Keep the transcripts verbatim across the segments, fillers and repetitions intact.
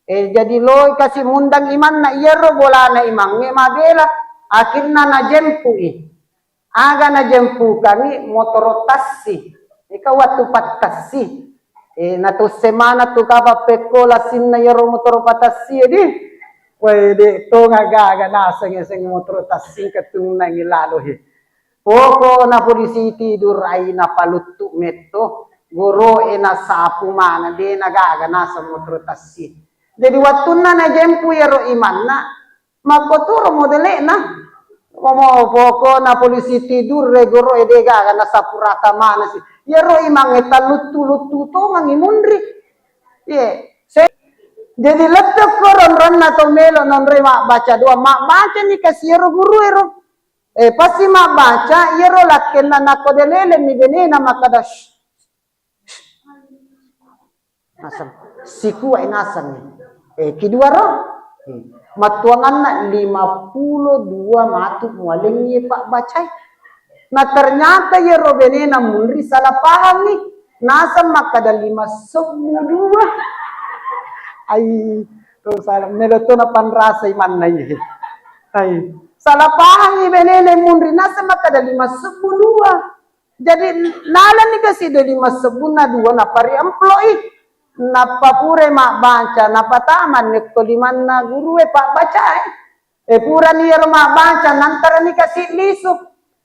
Eh, jadi loi kasi mundang imanna, iyaro bolana imangnge mabela. Akhirna najempui. Aga najempukangi? Motoro tassi. Ika wattu pattassi. Eh, natusse mana tu kapa pekko lassinna iyaro motoro patassi, eh, di. Weh, de tonga gaga naseng, seng motoro tassi ketunnangi lalo, he. Pokona polisi tidur ai napaluttu metto, goro'e nasapu mana, de nagaga naseng motoro tassi. Jadi wattunna najempu iyaro imanna, makkotoro modele'na. Momo pokona polisi tidur re goro'e de gaga nasapu rata mana si. Iyaro imangnge talluttu-luttu tongangi munri. Ye, se-, jadi lettu ko ronronna to melo nonroi mabbaca doa, mabbacani kasi iyaro guru ero. Eh, pasti mabbaca, iyaro lakkenna nakko de lelenni benena makkada, "Shh, shh, naseng, sikuai naseng." Eh, kiduaro? Hmm. Mattuanganna lima pulo dua matu mualengngi pabbacai. Nah, ternyata iyaro benena munri salah pahangngi. Naseng makkada lima sebbu dua. Ai, to salah, melo to napanrasai manna iye. Ai, salah pahangngi benena munri, naseng makkada lima sebbu dua. Jadi, nalani kasi dua lima sebbunna dua, nappa riamplo'i. Nappa purai mabbaca, nappa tamanni ko limanna gurue pabbacae. E, purani iyaro mabbaca, nantarani kasi lisu.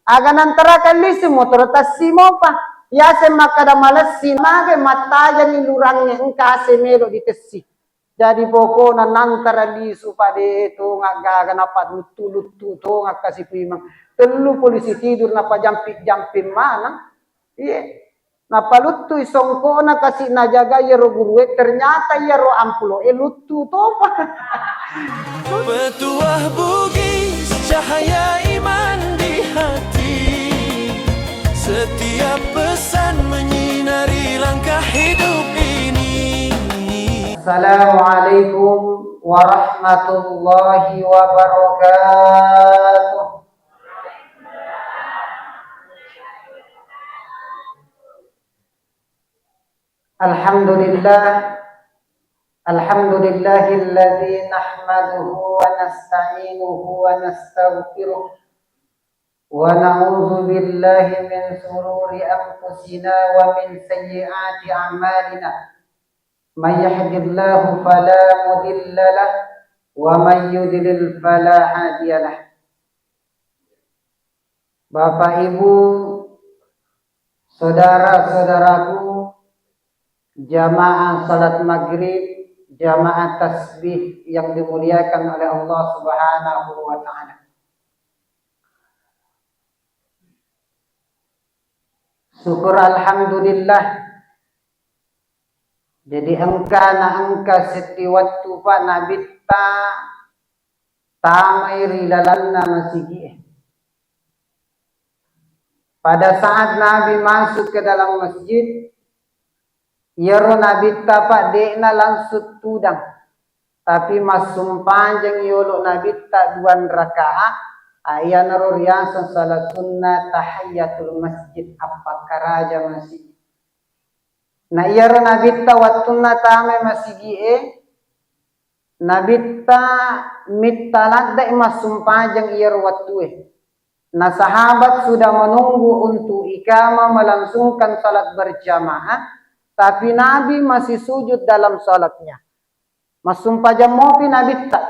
Aga nantarakan lisu, motoro tassi mopa. Yaseng makkada malessi, mage mattajani lurangnge engka ase melo ditessi. Jadi pokona nantara lisu pade tonga gaga nappa luttu-luttu tonga kasi puimang. Tellu polisi tidur nappa jampi-jampi maneng. Iye. Napaluttui songkona kasi najaga iyaro gurue, ternyata iyaro ampulo'e luttu topa. Petuah Bugis, cahaya iman di hati. Setiap pesan menyinari langkah hidup ini. Assalamualaikum warahmatullahi wabarakatuh. Alhamdulillah. Alhamdulillahilladzi nahmaduhu wa nasta'inuhu wa nastaghfiruh. Wa na'udzu billahi min syururi anfusina wa min sayyiati a'malina. May yahdillahu fala mudilla lah, wa may yudlil fala hadiya lah. Bapak Ibu, saudara-saudaraku, jamaah salat maghrib, jamaah tasbih yang dimuliakan oleh Allah Subhanahu wa Ta'ala. Syukur alhamdulillah. Jadi engka na engka setti wettu, Pak, Nabitta tamai ri lalenna masigi'e. Pada saat Nabi masuk ke dalam masjid, iyaro Nabitta, Pak, de'na langsung tudang, tapi massumpajang yolo Nabitta dua rakaat, a, iyanaro riaseng salat sunna tahiyatul masjid, appakkaraja masigi. Na iyaro Nabitta wettunna tamai masigi'e, Nabitta mitta ladde'i massumpajang iyaro wettue. Na sahabat sudah menunggu untuk iqamah melangsungkan salat berjamaah, tapi Nabi masih sujud dalam salatnya. Massumpajang mopi Nabitta.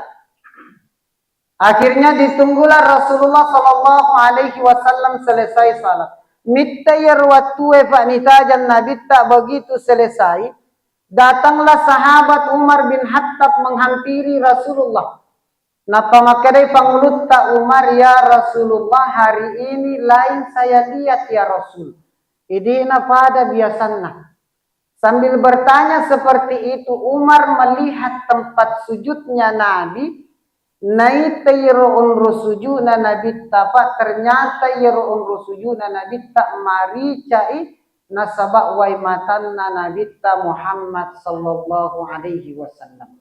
Akhirnya ditunggulah Rasulullah sallallahu alaihi wasallam selesai salat. Mitta iyaro wettue, Pak, nitajang Nabitta, begitu selesai, datanglah sahabat Umar bin Khattab menghampiri Rasulullah. Nappa makkedai pangulutta Umar, "Ya Rasulullah, hari ini lain saya lihat, ya Rasul. Idi'na pada biasanna." Sambil bertanya seperti itu, Umar melihat tempat sujudnya Nabi, naita iyaro onro suju'na Nabitta, Pak, ternyata iyaro onro suju'na Nabitta marica'i nasaba wai matanna Nabitta Muhammad sallallahu alaihi wasallam.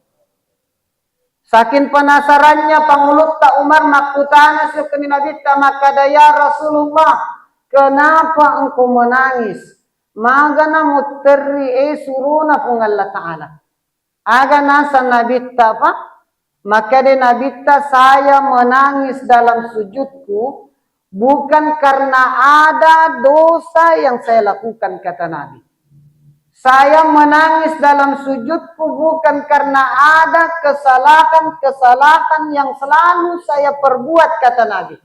Saking penasarannya pangulutta Umar, makkutana siokkenni Nabitta, makkada, "Ya Rasulullah, kenapa engkau menangis? Magana mutterri, eh, surona Puang Allah Ta'ala?" Aga naseng Nabitta, Pak? Makkeda Nabitta, "Saya menangis dalam sujudku bukan karena ada dosa yang saya lakukan," kata Nabi. "Saya menangis dalam sujudku bukan karena ada kesalahan-kesalahan yang selalu saya perbuat," kata Nabi.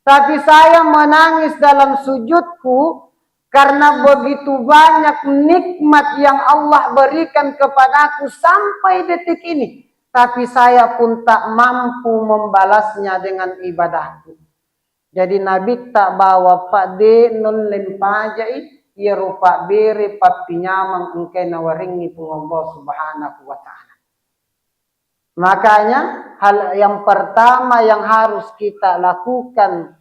"Tapi saya menangis dalam sujudku karena begitu banyak nikmat yang Allah berikan kepadaku sampai detik ini. Tapi saya pun tak mampu membalasnya dengan ibadahku." Jadi Nabitta bawa, Pak, de nulle mpajai iyaro pabbere pappinyameng engkae nawaringngi Puang Allah Subhanahu wa Ta'ala. Makanya, hal yang pertama yang harus kita lakukan,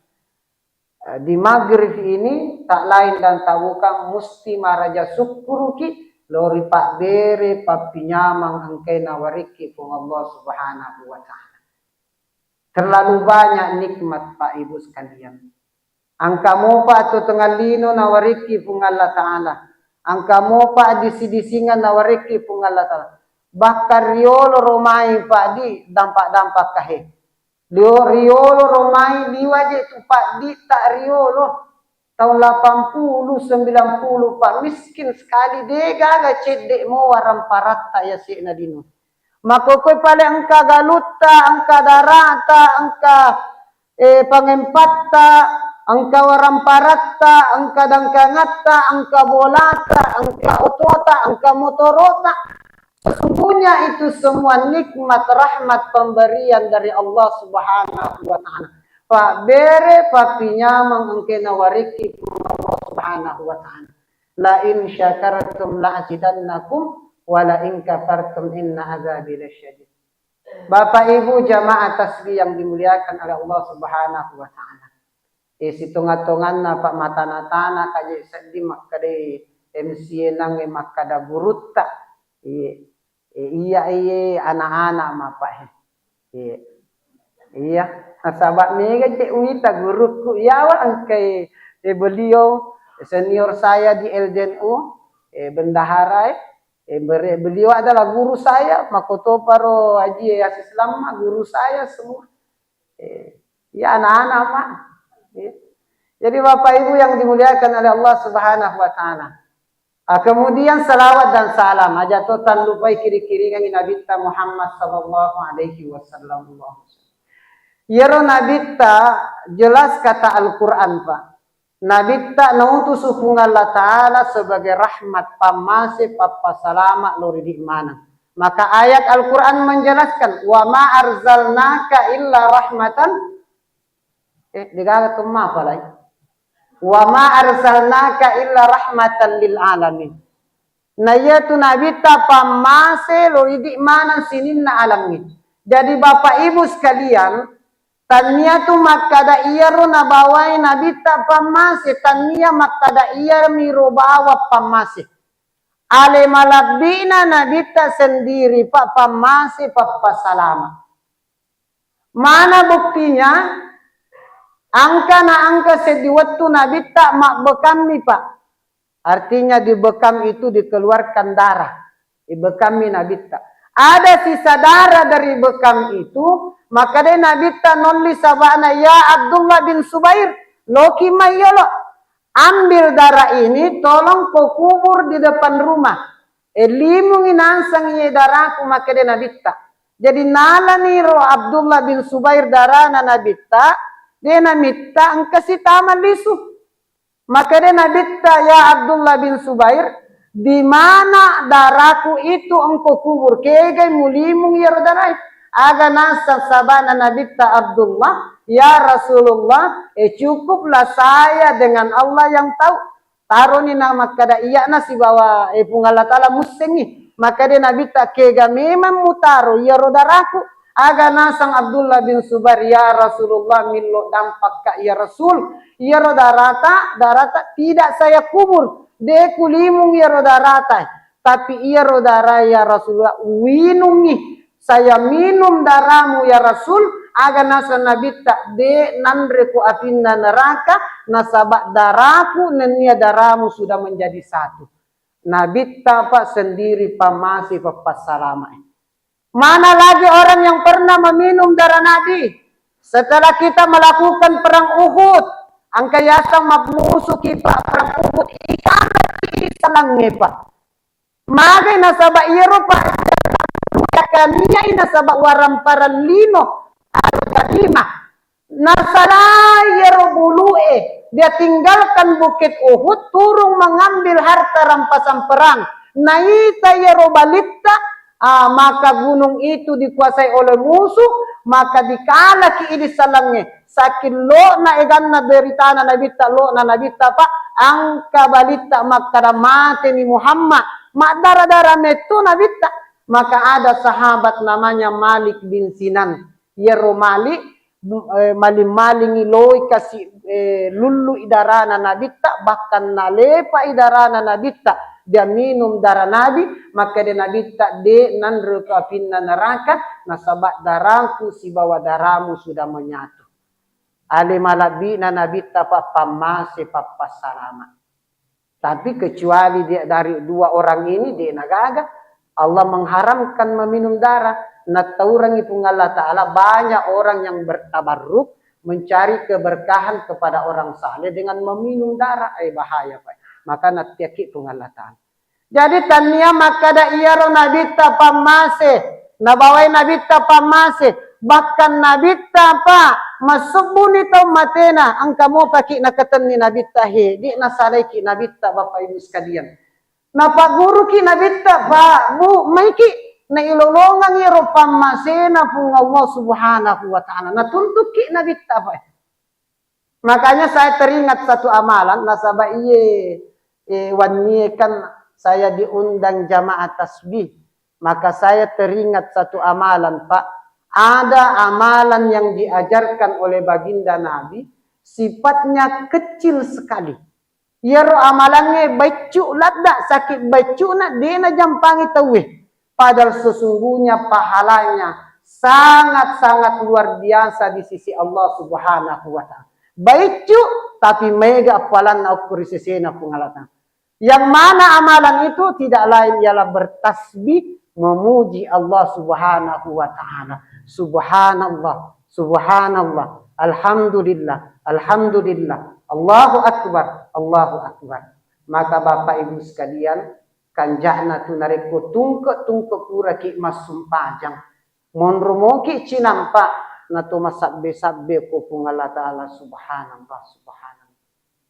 eh, di maghrib ini, tak lain dan tak bukan, musti maraja sukkuruki lao ri pabbere pappinyameng engkae nawarikki Puang Allah Subhanahu wa Ta'ala. Terlalu banyak nikmat, Pak, Ibu sekalian. Engka mopa tu tengah lino nawarikki Puang Allah Ta'ala. Engka mopa disi-disingan nawarikki Puang Allah Ta'ala. Bahkan riolo romai, Pak, di dampak-dampak kahe. Rio-, riolo romai liwa je tu, Pak, di tak riolo. Tahun delapan puluh, sembilan puluh, Pak, miskin sekali, de gaga cedde mo waramparatta ya sena dino. Makkokkoe pale engka galutta, engka darata, engka, eh, pangempatta, engka waramparatta, engka dangkangatta, engka bolata, engka otota, engka motorota. Sesungguhnya itu semua nikmat rahmat pemberian dari Allah Subhanahu wa Ta'ala. Pabbere, pappinyameng engkae nawarikki Puang Allah Subhanahu wa Ta'ala. "La in syakartum la azidannakum, wa la in kafartum inna azabi lasyadid." Bapak Ibu jamaah tasbih yang dimuliakan oleh Allah Subhanahu wa Ta'ala. Eh, sitonga-tonganna, Pak, matana-tana kaje seddi makkeda M C nangnge makkeda gurutta. Iya. Eh, iya, iya, anak-anak ma, Pak, eh. Iya. Iya. Nasaba mega ce uwita gurukku. Iyawa engkai, eh, beliau senior saya di L D N U, eh, bendahara, eh. Eh, bere-, beliau adalah guru saya, makkotoparo Haji Asis Lamma, guru saya semua. Eh, ya anak-anak, Pak. Eh. Jadi Bapak Ibu yang dimuliakan oleh Allah Subhanahu wa Ta'ala. Ah, kemudian salawat dan salam. Aja to tallupai kiri-kiringan Nabitta Muhammad sallallahu alaihi wasallam. Iyaro Nabitta jelas kata Al-Quran, Pak. Nabitta nautusu Puang Allah Ta'ala sebagai rahmat, pammase, pappasalama lao ri idi maneng. Maka ayat Al-Quran menjelaskan, "Wa ma arsalnaka illa rahmatan," eh, degaga kemma palai. "Wa ma arsalnaka illa rahmatan lil alamin." Na iyatu Nabitta pammase lao idi maneng sininna alammi. Jadi Bapak Ibu sekalian, tannia tu makkada iyaro nabawai Nabitta pammase, tannia makkada iyamiro bawang pammase. Ale malebbi'na Nabitta sendiri, Pak, pammase, pappasalama. Mana buktinya? Engka na engka seddi wettu Nabitta mabbekammi, Pak. Artinya di bekam itu dikeluarkan darah. Dibekammi Nabitta. Ada sisa darah dari bekam itu, maka dé Nabitta nolli sabana, "Ya Abdullah bin Subair, loki mai yolo. Ambil darah ini, tolong kau kubur di depan rumah." Eh, limungi nangsang iye daraku, makkeda Nabitta. Jadi nalani ro Abdullah bin Subair darana Nabitta, dé Namitta engka sitama lisu. Makkeda Nabitta, "Ya Abdullah bin Subair, di mana daraku itu engkau kubur? Kegai mulimung iyaro darai?" Aga naseng sabana Nabitta Abdullah, "Ya Rasulullah, eh, cukuplah saya dengan Allah yang tahu." Taroni na makkada iyana sibawa, eh, Puang Allah Ta'ala mussengngi. Makkeda Nabitta, "Kega memang mutaro iyaro daraku?" Aga naseng Abdullah bin Subair, "Ya Rasulullah, millo dampakka ya Rasul. Iyaro darata, darata tidak saya kubur. Dé kulimung iyaro darata. Tapi iyaro dara ya Rasulullah, uwinungngi. Saya minum daramu ya Rasul." Aga naseng Nabitta, "Dé nanreko apinna neraka, nasaba daraku nennia daramu sudah menjadi satu." Nabitta, Pak, sendiri pammase pappassalama'i. Mana lagi orang yang pernah meminum darah Nabi? Setelah kita melakukan perang Uhud, engka yaseng mapmusuki, Pak, perang Uhud, ikanaki salangnge, Pak. Magai nasaba iyaro, Pak, yakaniai nasaba waramparang lino, al-ghanimah. Nasalai iyaro bulu'e, dia tinggalkan Bukit Uhud, turung mengambil harta rampasan perang. Naita iyaro balitta, ah, maka gunung itu dikuasai oleh musuh, maka dikalaki idi salangnge. Saking lo'na eganna deritana Nabitta, lo'na Nabitta, Pak, angka balitta makkada mateni Muhammad, maddara-dara metto Nabitta. Maka ada sahabat namanya Malik bin Sinan. Iyaro Malik, eh, maling-malingi loi kasi, eh, lullui darana Nabitta, bahkan nalepai darana Nabitta, dia minum darah Nabi, makkeda Nabitta, de nanro ko apinna neraka, nasaba darahku sibawa darahmu sudah menyatu. Ale malebbi'na Nabitta, Pak, pammase pappassalama. Tapi kecuali dia, dari dua orang ini, de nagaga. Allah mengharamkan meminum darah. Nattaurangi Puang Allah Ta'ala, banyak orang yang bertabarruk, mencari keberkahan kepada orang saleh dengan meminum darah. Eh, bahaya, Pak. Maka nattiaki Puang Allah Ta'ala. Jadi, tania makkada iyaro Nabitta pammase, nabawai Nabitta pammase, bahkan Nabitta, Pak, massubbuni tau matena, engka mopaki nakatenni Nabitta, he, de nasalaiki Nabitta, Bapak Ibu sekalian. Napagguruki Nabitta, Pak, Bu, maiki nailolongang iyaro pammasena Puang Allah Subhanahu wa Ta'ala. Natuntukki Nabitta, Pak. Makanya saya teringat satu amalan, nasaba iye, eh, wannie kan saya diundang jamaah tasbih. Maka saya teringat satu amalan, Pak. Ada amalan yang diajarkan oleh Baginda Nabi, sifatnya kecil sekali. Iyaro amalangnge baiccu ladda, saki baiccu'na de najampangi tauwe. Padahal sesungguhnya pahalanya sangat-sangat luar biasa di sisi Allah Subhanahu wa Ta'ala. Baiccu, tapi maega appalanna okko ri sesena Puang Allah Ta'ala. Yang mana amalan itu tidak lain ialah bertasbih, memuji Allah Subhanahu wa Ta'ala. Subhanallah, subhanallah, alhamdulillah, alhamdulillah, Allahu Akbar, Allahu Akbar. Maka Bapak Ibu sekalian, kanja'na tu narekko tungke-tungke puraki massumpajang, monro moki cinampa, nato masabbe-sabbe ko Puang Allah Ta'ala, subhanallah, subhanallah.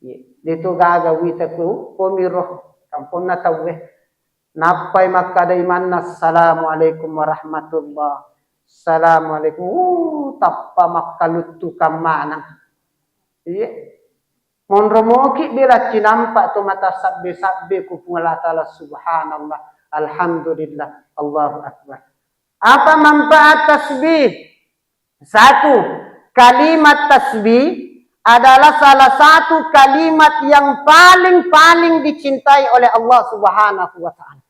Ye, deto gaga wita ku, komiro kamponna tauwe. Nappai makkada imanna, "Assalamualaikum warahmatullah. Assalamualaikum." Uh, tappa makkaluttukang maneng. Iye. Monro moki bela cinampa to mata sabbe-sabbe ku Puang Allah Ta'ala, subhanallah, alhamdulillah, Allahu Akbar. Apa manfaat tasbih? Satu, kalimat tasbih adalah salah satu kalimat yang paling-paling dicintai oleh Allah Subhanahu wa Ta'ala.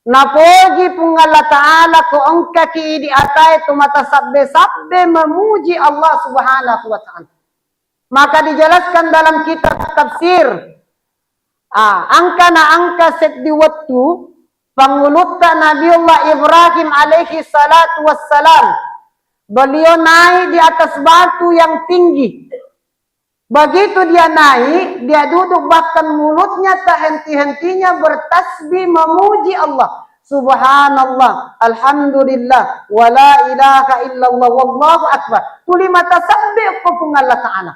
Napoji Puang Allah Ta'ala ko engkaki idi atae to mata sabbe-sabbe memuji Allah Subhanahu wa Ta'ala. Maka dijelaskan dalam kitab tafsir, ah, engka na engka seddi wettu pangulutta Nabiullah Ibrahim alaihi salatu wassalam. Beliau naik di atas batu yang tinggi. Begitu dia naik, dia duduk, bahkan mulutnya tak henti-hentinya bertasbih memuji Allah. Subhanallah, alhamdulillah, wa la ilaha illallah, wallahu akbar. Tuli mata sabbe ko Puang Allah Ta'ala.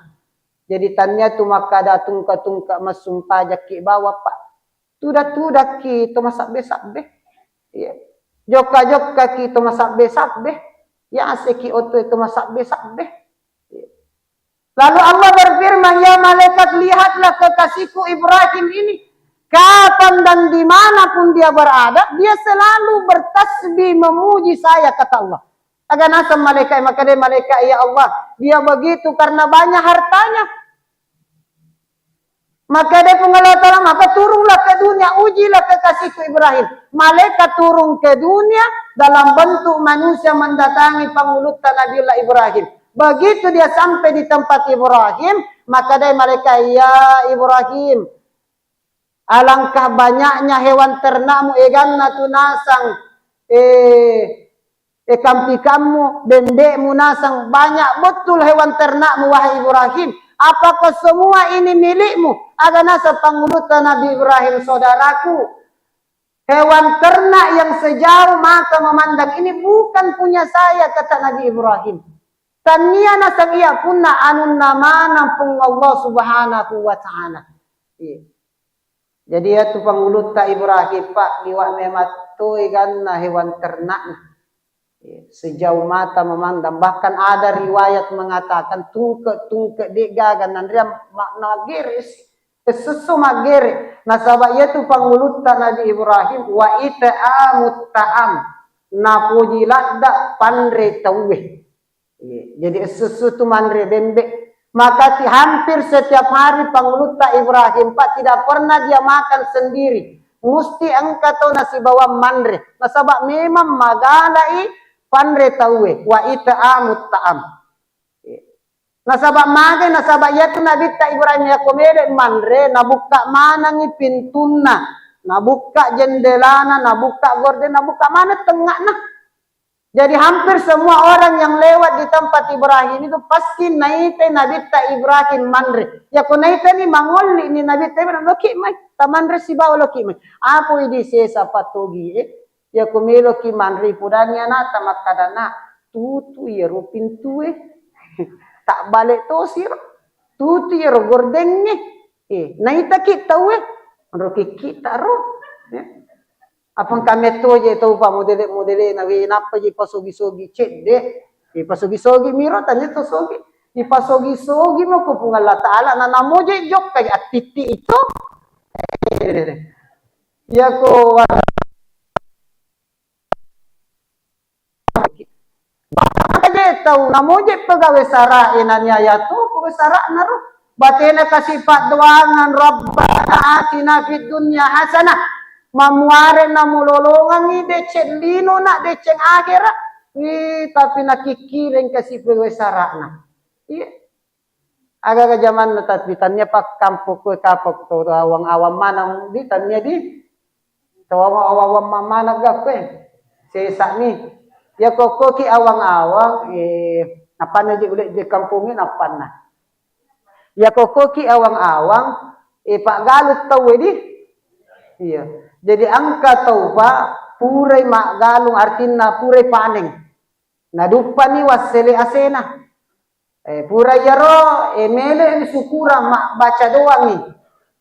Jadi tania tu makkada tungka-tungka massumpajakki bawang, Pak. Tuda-tudakki to masabbe-sabbe. Iya. Jokka-jokkaki to masabbe-sabbe. Yaseki oto to masabbe-sabbe. Iya. Lalu Allah berfirman, "Ya malaikat, lihatlah kekasihku Ibrahim ini. Kapan dan dimanapun dia berada, dia selalu bertasbih memuji saya," kata Allah. Aga naseng malaikat, makkeda malaikat, "Ya Allah, dia begitu karena banyak hartanya." Makkeda Puang Allah Ta'ala, "Maka turunlah ke dunia, ujilah kekasihku Ibrahim." Malaikat turun ke dunia dalam bentuk manusia mendatangi pangulutta Nabiullah Ibrahim. Begitu dia sampai di tempat Ibrahim, makkeda malaikat, "Ya Ibrahim, Alangkah banyaknya hewan ternakmu, eganna tu nasang, eh, eh, kampikammu, bembe'mu nasang, banyak betul hewan ternakmu, wahai Ibrahim. Apakah semua ini milikmu? Aga naseng pangulutta Nabi Ibrahim, saudaraku. Hewan ternak yang sejauh mata memandang ini bukan punya saya, kata Nabi Ibrahim. Tania naseng iya, punna anunna maneng Puang Allah Subhanahu wa Ta'ala. Iya. Jadi, iya tu pangulutta Ibrahim, Pak, liwa' mematto eganna hewan ternakna. Iya, sejauh mata memandang. Bahkan ada riwayat mengatakan tungke-tungke de' gaga nanreang ma-, magere, essusu magere. Nasaba' iya tu pangulutta Nabi Ibrahim, wa it'amut ta'am, napoji ladda' panre tauwe. Iya, jadi essusu tu manre bembe'. Maka ti-, hampir setiap hari pangulutta Ibrahim, Pak, tidak pernah dia makan sendiri. Musti engka to nasibawang manre. Nasaba' memang magala'i panre tauwe, wa it'amut ta'am. Nasaba' mage, nasaba' iyatu Nabitta Ibrahim yakko melo manre, nabukka manengngi pintunna, nabukka jendelana, nabukka gorden, nabukka maneng tengnga'na. Jadi hampir semua orang yang lewat di tempat Ibrahim itu pasti naitai Nabitta Ibrahim manre. Yakko naitani, mangolli ni Nabitta Ibrahim, "Loki mai, tamanre sibawa loki mai." Apa idi sesa patogi, eh? Yakko meloki manre, pudangi anata makkada, "Nak, tutu iyaro pintue, tabbale tosiro, tutu iyaro gordengnge, eh, naitaki tauwe, onrokiki taro." Ya. Apa engka metto je tau pa modele-modele na we nappa je pasogi-sogi cedde, eh, pasogi-sogi miro tanya to sogi, dipasogi-sogi mo ko Puang Allah Ta'ala, na namoje jokka je attitti itu. Yako wa-, aje tau namoje pegawe sara'e naniaya tu pegawe sara'na ro. Batena kasi paddoangan, "Rabbana atina fid dunya hasanah." Mamuare namulolongangi deceng lino na deceng akera. Ih, tapi nakikkireng kasi pegawe sara'na. Iya. Aga-aga jamanna, tapi tania pakkampo koe kapang to, to awang-awang maneng di, tania di. To awang-awang ma-, maneng ga koe. Sesa'ni. Ya kokkoki awang-awang, eh, napanna je ule je kampongnge napanna. Ya kokkoki awang-awang, eh, paggalung tauwe di. Iya. Jadi engka tau pa purai maggalung, artinna purai paneng. Naduppani wassele asena. Eh, pura iyaro, eh, melo mi syukurang mabbaca doangngi.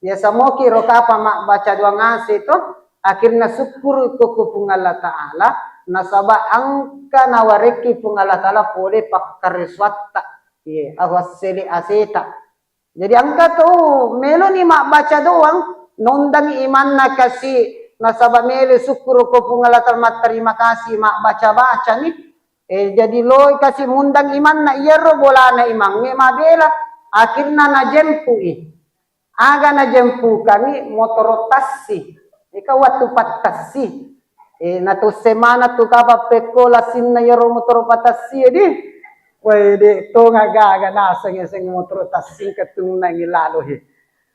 Biasa moki ro kapang mabbaca doang ase to, akhirna syukur ko, ko Puang Allah Ta'ala, nasaba engka nawarekki Puang Allah Ta'ala pole pakkaresuatta. Iye, awassele aseta. Jadi engka tau meloni mabbaca doang, nondangi imanna kasi, nasaba melo syukur ko Puang Allah Ta'ala, matterima kasih mabbaca-bacani. Eh, jadi loi kasi mundang imanna, iyaro bolana imangnge mabela, akhirna najempui. Aga najempukangi? Motoro tassi. Eka wattu pattassi. Eh, natusse maneng tu kapang pekko lassinna iyaro motoro patassi e di. Wede tonga gaga naseng, seng motoro tassi ketunnangi lalo he.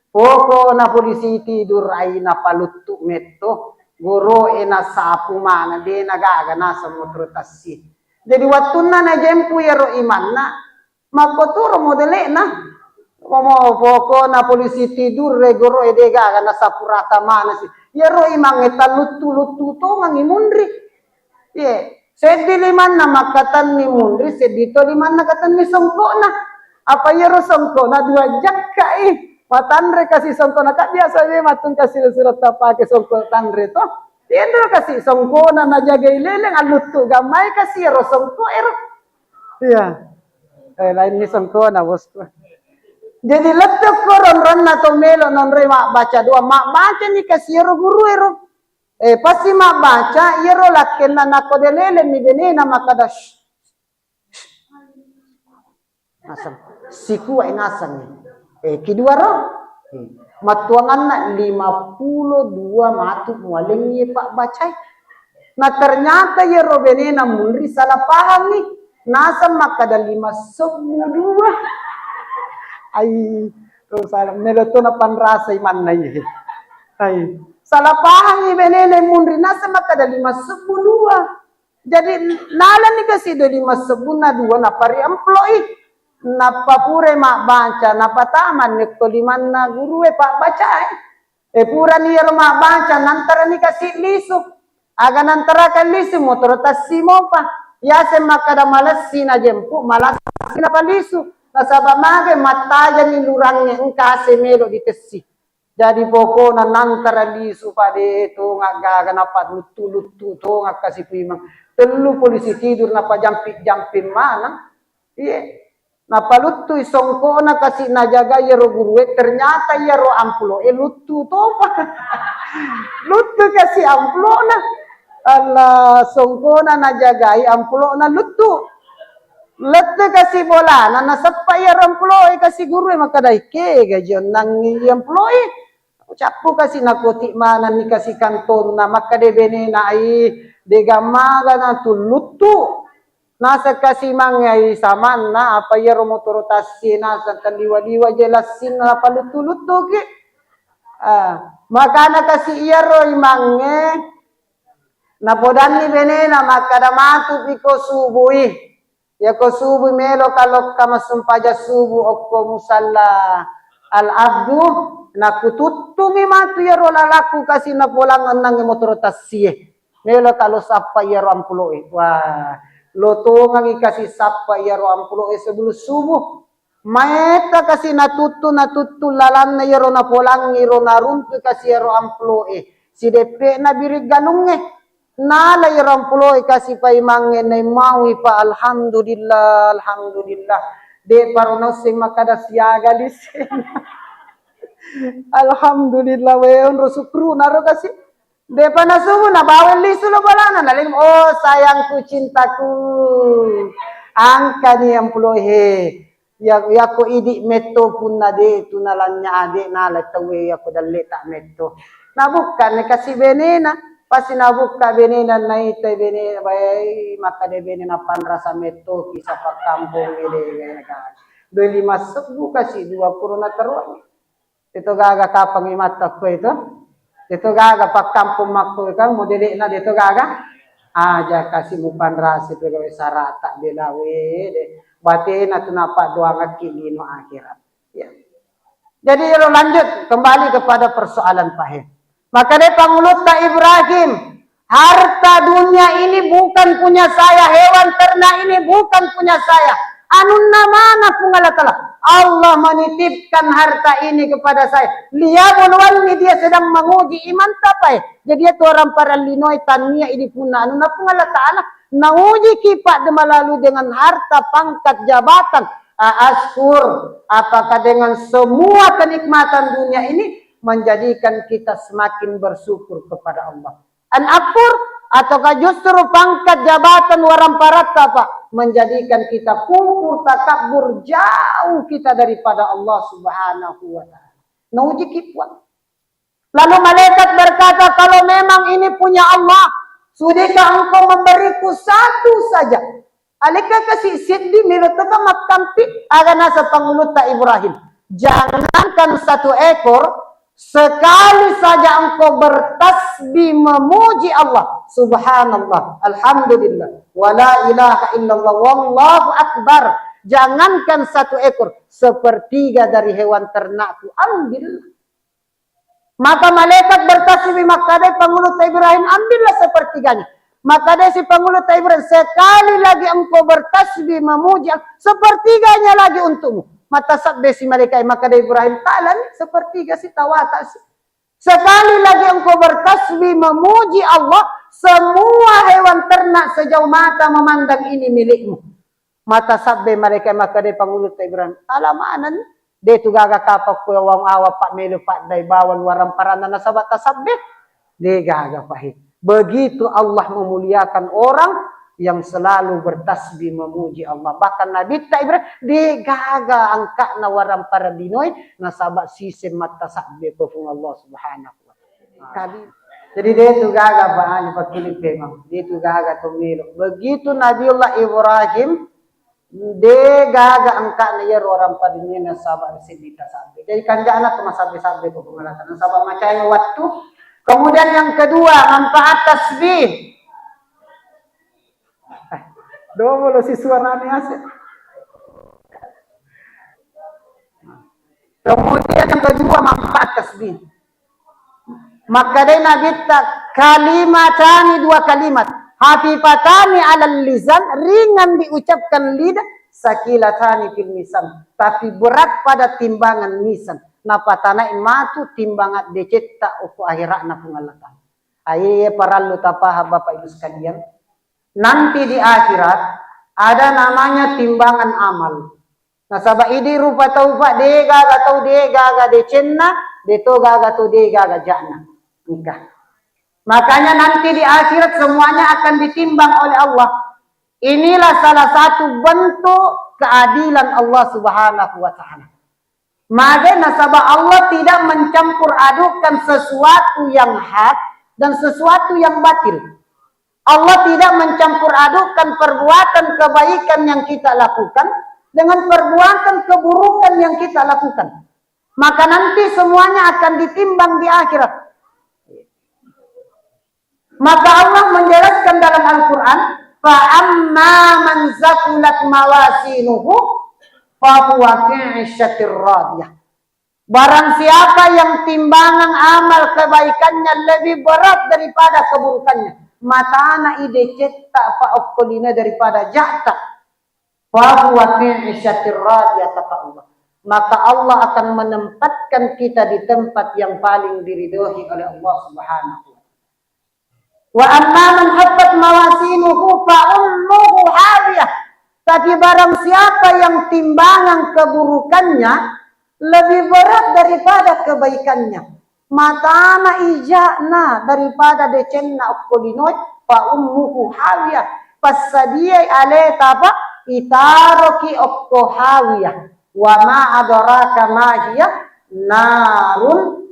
Pokona polisi tidur ai napaluttu metto, goro'e nasapu maneng, de nagaga naseng motoro tassi. Jadi wattunna najempu iyaro imanna, makkotoro modele'na. Momo pokona polisi tidur e goro'e de gaga nasapu rata maneng si. Iyaro imangnge talluttu-luttu tongangi munri. Ye, seddi limanna makkatenni munri, seddi to limanna katenni songko'na. Apa iyaro songko'na dua jakka'i. Matanre kasi songko'na, ka biasa memang tungka siro-siro tapake songko tanre to. Yenro kasi songko'na najagai leleng, alluttu gammai kasi iyaro songko ero. Iya. Eh, lainni songko'na, bosku. Jadi lettu ko ronronna to melo nonroi mabbaca doang, mabbacani kasi iyaro guru ero. Eh, pasti mabbaca, iyaro lakkenna nakko de leleng mi benena makkada, "Shh, shh." Naseng, sikuai naseng. Eh, kedua ro. Eh, mattuanganna lima pulo dua matu mualengngi pabbacai. Nah, ternyata iyaro benena munri salah pahangi. Naseng makkada lima sebbu dua. Ai, terus salah, melo to napanrasai manna iye. Hai. Salah pahangi benena munri naseng makkeda lima sebbu dua. Jadi nalani kasi dua lima sebbunna dua nappa riamploi. Nappa pura mabbaca, nappa tamanni ko limanna gurue pabbacae. E purani iyaro mabbaca, nantarani kasi lisu. Aga nantarakang lisu, motoro tassi mopa. Yaseng makkeda malessi najempu, malassi napalisu. Nasaba mage mattajani lurangnge engka ase melo ditessi. Jadi pokona nantara lisu pade tongeng gaga nappa luttu-luttu tongeng kasi puimeng. Tellu polisi tidur nappa jampi-jampi maneng. Iye. Napaluttui songkona kasi najaga iyaro gurue, ternyata iyaro ampulo'e luttu topa. Luttu kasi ampulo'na. Allah, songkona najagai ampulo'na luttu. Lettu kasi bolana naseppa iyaro ampulo'e kasi gurue makkeda, "Kega jionnangngi ampulo'e?" Cappu kasi nakoti manenni kasi kantonna, makkeda benena, "Ai, degammagana tu luttu." Naseng kasi mange ai samanna, apa iyaro motoro tassie naseng telliwa-liwa je lassinna napaluttu-luttuki. Ah, makana kasi iyaro imangnge napodanni benena makkeda, "Matu piko subui." Yako subu meloka lokka massumpajang subu okko musalla Al-Abdu, nakututtungi matu iyaro lalakku kasi napolang ennangnge motoro tassie. Meloka lo sappa iyaro ampulo'e. Wah, lo tongangi kasi sappa iyaro ampulo'e sebelum subuh. Maetta kasi natuttu, natuttu lalanna iyaro napolangi ro naruntu kasi iyaro ampulo'e. Sideppe'na biring galungnge. Nala iyaro ampulo'e kasi paimangnge naimaui pa, "Alhamdulillah, alhamdulillah." De'pa ro nausseng makkeda siaga lisseng. Alhamdulillah, we onro sukru naro kasi. De'pa nasubu nabaweng lisu lo bolana, naleng, "Oh, sayangku, cintaku. Angkani ampulo'e." Ya, yako idi metto punna de tu nalanya ade nala tauwe yako dalle ta metto. Nabukka ne kasi benena, pasti nabukka benena naitai benena bae maka de benena panrasa metto kisah pakkampong ede. Dua lima sebbu kasi dua puluh na teruang. Itu gaga kapang imatta ko itu. Itu gaga pakkampong makko kan modele'na de itu gaga. Aja kasi mupanrasi pegawai sarata bela wede. Batena tu napa doangakki lino akhirat. Ya. Jadi lo lanjut kembali kepada persoalan pahe. Maka de pangulutta Ibrahim, harta dunia ini bukan punya saya, hewan ternak ini bukan punya saya. Anunna mana Puang Allah Ta'ala? Allah menitipkan harta ini kepada saya. Liyabluwanni, dia sedang menguji iman tapai. Jadi itu orang para linoi tania ini punna anunna Puang Allah Ta'ala. Nauji kipak de melalui dengan harta, pangkat, jabatan. A-, asykur, apakah dengan semua kenikmatan dunia ini menjadikan kita semakin bersyukur kepada Allah? An-akfur, ataukah justru pangkat jabatan waramparatta apa menjadikan kita kufur, takabur, jauh kita daripada Allah Subhanahu wa Ta'ala? Nauji kipuang. Lalu malaikat berkata, "Kalau memang ini punya Allah, sudikah engkau memberiku satu saja?" Alekka kasi seddi melo teka makkampi, aga nasa pangulutta Ibrahim. Jangankan satu ekor, sekali saja engkau bertasbih memuji Allah. Subhanallah, alhamdulillah, wala ilaha illallah, wallahu akbar. Jangankan satu ekor, sepertiga dari hewan ternakku ambil. Maka malaikat bertasbih, makkadai pangulutta Ibrahim, "Ambillah sepertiganya." Makkadai si pangulutta Ibrahim, "Sekali lagi engkau bertasbih memuji, sepertiganya lagi untukmu." Matasabbe si malaikat, makkadai Ibrahim, "Talani sepertiga si tawata si. Sekali lagi engkau bertasbih memuji Allah, semua hewan ternak sejauh mata memandang ini milikmu." Matasabbe malaikat, makkadai pangulutta Ibrahim, "Ala manenni? De tu gaga kapang kuawang awa pa melo paddai bawang waramparanna nasaba tasabbe." De gaga pahe. Begitu Allah memuliakan orang yang selalu bertasbih memuji Allah. Bahkan Nabitta Ibrahim, de gaga angka'na warampara linoe nasaba siseng mattasabbe ko Puang Allah Subhanahu wa Ta'ala. Kali. Jadi de tu gaga pa anu pakkili pemang. De tu gaga to melo. Begitu Nabiullah Ibrahim De gaga engkana iyaro orang padunia nasaba seddi tasabbe. Jadi kanjana tu masabbe-sabbe ko pengelatan nasaba macai waktu. Kemudian yang kedua, manfaat tasbih. Domo lo si suarane ase. Kemudian yang kedua, manfaat tasbih. Makkedai Nabitta, kalimatani, dua kalimat, hafifatani alal lisan, ringan diucapkan lidah, sakilatani fil misan, tapi berat pada timbangan misan. Napatanai matu timbangan decetta okko akhiratna Puang Allah Ta'ala. Aye, parallu tapaham Bapak Ibu sekalian. Nanti di akhirat ada namanya timbangan amal. Nasaba idi rupa tau, Pak, de gaga tau, de gaga decenna, de to gaga tau, de gaga ja'na. Engka. Makanya nanti di akhirat semuanya akan ditimbang oleh Allah. Inilah salah satu bentuk keadilan Allah Subhanahu wa Ta'ala. Mage nasaba Allah tidak mencampur adukkan sesuatu yang hak dan sesuatu yang batil. Allah tidak mencampur adukkan perbuatan kebaikan yang kita lakukan dengan perbuatan keburukan yang kita lakukan. Maka nanti semuanya akan ditimbang di akhirat. Maka Allah menjelaskan dalam Al-Quran, "Fa amma man zaqulat mawasinuhu fa huwa fi 'isyatir radiyah." Barang siapa yang timbangan amal kebaikannya lebih berat daripada keburukannya, matana idecetta pa okkolina daripada ja'ta, fa huwa fi 'isyatir radiyah, kata Allah. Maka Allah akan menempatkan kita di tempat yang paling diridhoi oleh Allah Subhanahu wa Ta'ala. Wa amma man khaffat mawasinuhu fa ummuhu hawiyah. Tapi barang siapa yang timbangan keburukannya lebih berat daripada kebaikannya, matana ija'na daripada decenna okko linoe, fa ummuhu hawiyah. Passadiai aleta, Pak, itaroki okko hawiyah. Wa ma adraka ma hiya, narun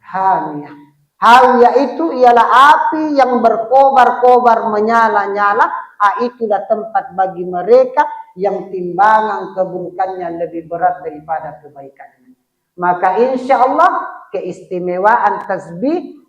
hamiyah. Hawiyah itu ialah api yang berkobar-kobar, menyala-nyala. Ah, itulah tempat bagi mereka yang timbangan keburukannya lebih berat daripada kebaikannya. Maka insya Allah keistimewaan tasbih,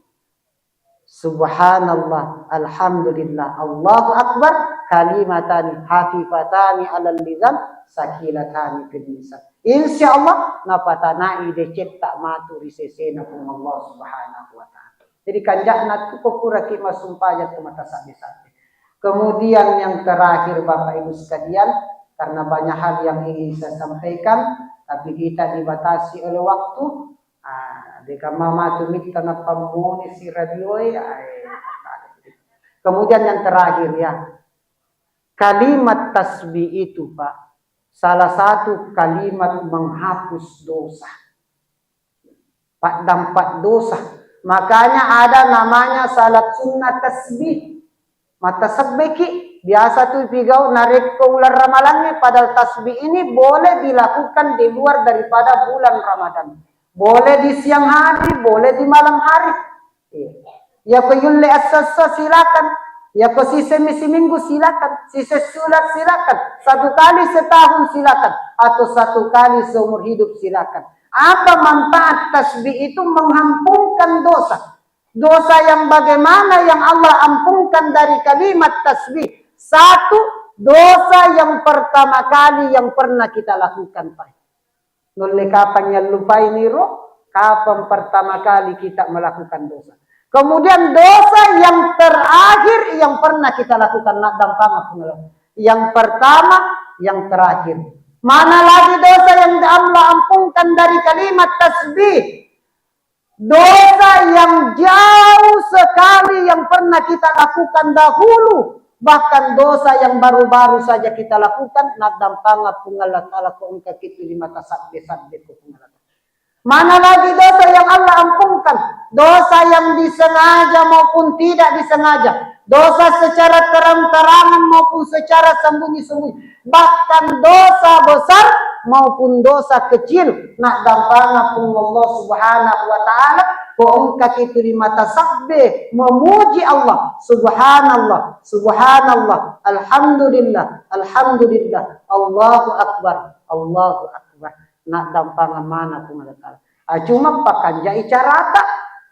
subhanallah, alhamdulillah, Allahu Akbar, kalimatani hafifatani alal lisan, sakilatani fil misan. Insya Allah napatanai decetta matu ri sesena Puang Allah Subhanahu wa Ta'ala. Jadi kanja'na tu ko puraki massumpajang tu mata sabbe-sabbe. Kemudian yang terakhir, Bapak Ibu sekalian, karena banyak hal yang ingin saya sampaikan, tapi kita dibatasi oleh waktu. Ah, de kamma matu mitta napammoni si radioe, ae, kemudian yang terakhir ya, kalimat tasbih itu, Pak, salah satu kalimat menghapus dosa. Pak, dampak dosa. Makanya ada namanya salat sunnah tasbih. Matasebbeki, biasa tu ipigau narekko uleng Ramalangnge, padahal tasbih ini boleh dilakukan di luar daripada bulan Ramadan. Boleh di siang hari, boleh di malam hari. Iya. Yako yulle esso-esso silakan. Yako siseng mi siminggu silakan. Siseng sulat silakan. Satu kali setahun silakan. Atau satu kali seumur hidup silakan. Apa manfaat tasbih itu? Mengampungkan dosa. Dosa yang bagaimana yang Allah ampungkan dari kalimat tasbih? Satu, dosa yang pertama kali yang pernah kita lakukan, Pak. Nulle kapang yallupai niro, kapang pertama kali kita melakukan dosa. Kemudian dosa yang terakhir yang pernah kita lakukan, nak dampang aku ngeluh. Yang pertama, yang terakhir. Mana lagi dosa yang Allah ampungkan dari kalimat tasbih? Dosa yang jauh sekali yang pernah kita lakukan dahulu, bahkan dosa yang baru-baru saja kita lakukan, naddampanga Puang Allah Ta'ala ko engka kitu lima tasabbe-sabbe ko Puang Allah Ta'ala. Mana lagi dosa yang Allah ampungkan? Dosa yang disengaja maupun tidak disengaja. Dosa secara terang-terangan maupun secara sembunyi-sembunyi. Bahkan dosa besar maupun dosa kecil, nak dampanga Puang Allah Subhanahu wa Ta'ala, Ko engkaki tuli mata sabbe memuji Allah, subhanallah, subhanallah, alhamdulillah, alhamdulillah, Allahu akbar, Allahu akbar. Naddampangan mana Puang Allah Ta'ala. Ah, cuma pakanjai carata.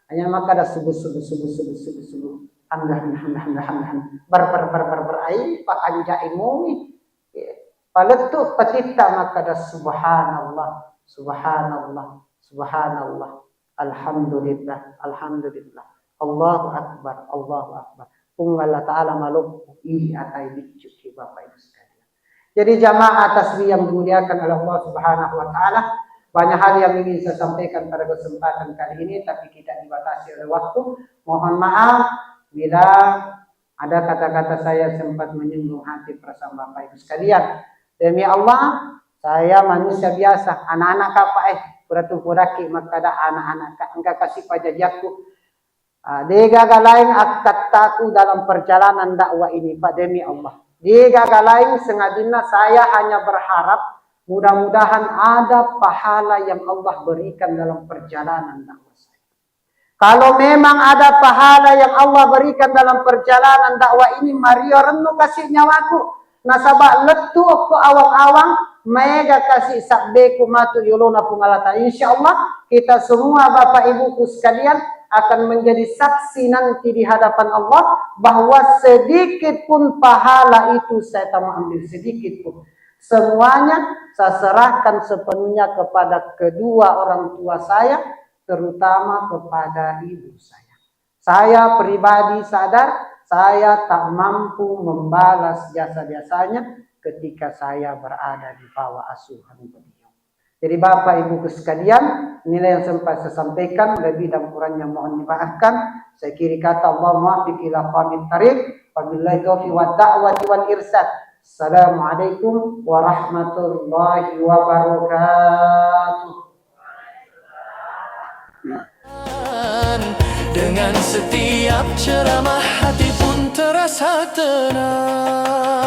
Hanya makkada subuh, subuh, subuh, subuh, subuh, subuh. Hamdah, hamdah, hamdah, hamdah, hamdah, hamdah. Ber, ber, ber, ber, ber. Ai, pakanjai mui. Palettu patitta makkada subhanallah, subhanallah, subhanallah. Alhamdulillah, alhamdulillah. Allahu akbar, Allahu akbar. Puang Allah Ta'ala maloppo idi atai biccuki Bapak Ibu sekalian. Jadi jamaah tasbih yang dimuliakan oleh Allah Subhanahu wa Ta'ala, banyak hal yang ingin saya sampaikan pada kesempatan kali ini, tapi kita dibatasi oleh waktu. Mohon maaf bila ada kata-kata saya sempat menyinggung hati perasaan Bapak Ibu sekalian. Demi Allah, saya manusia biasa, anak-anak kapa eh, pura tu puraki makkada anak-anak ka, engka kasi pajajiakku. Ah, degaga lain akkattaku dalam perjalanan dakwah ini, Pak, demi Allah. Degaga lain, sengadinna saya hanya berharap mudah-mudahan ada pahala yang Allah berikan dalam perjalanan dakwah saya. Kalau memang ada pahala yang Allah berikan dalam perjalanan dakwah ini, mario rennu kasi nyawaku. Nasaba lettu okko awang-awang, maega kasi sabbeku matu yolona Puang Allah Ta'ala. Insya Allah, kita semua Bapak Ibuku sekalian akan menjadi saksi nanti di hadapan Allah bahwa sedikit pun pahala itu saya tak mau ambil, sedikit pun. Semuanya saya serahkan sepenuhnya kepada kedua orang tua saya, terutama kepada ibu saya. Saya pribadi sadar, saya tak mampu membalas jasa-jasanya ketika saya berada di bawah asuhan beliau. Jadi Bapak Ibu sekalian, inilah yang sempat saya sampaikan, lebih dan kurangnya mohon dimaafkan. Saya akhiri kata, Allahumma muwaffiq ila aqwamit thariq, wabillahi taufiq wa da'wati wal irsyad. Assalamualaikum warahmatullahi wabarakatuh. Dengan setiap ceramah hati pun terasa tenang.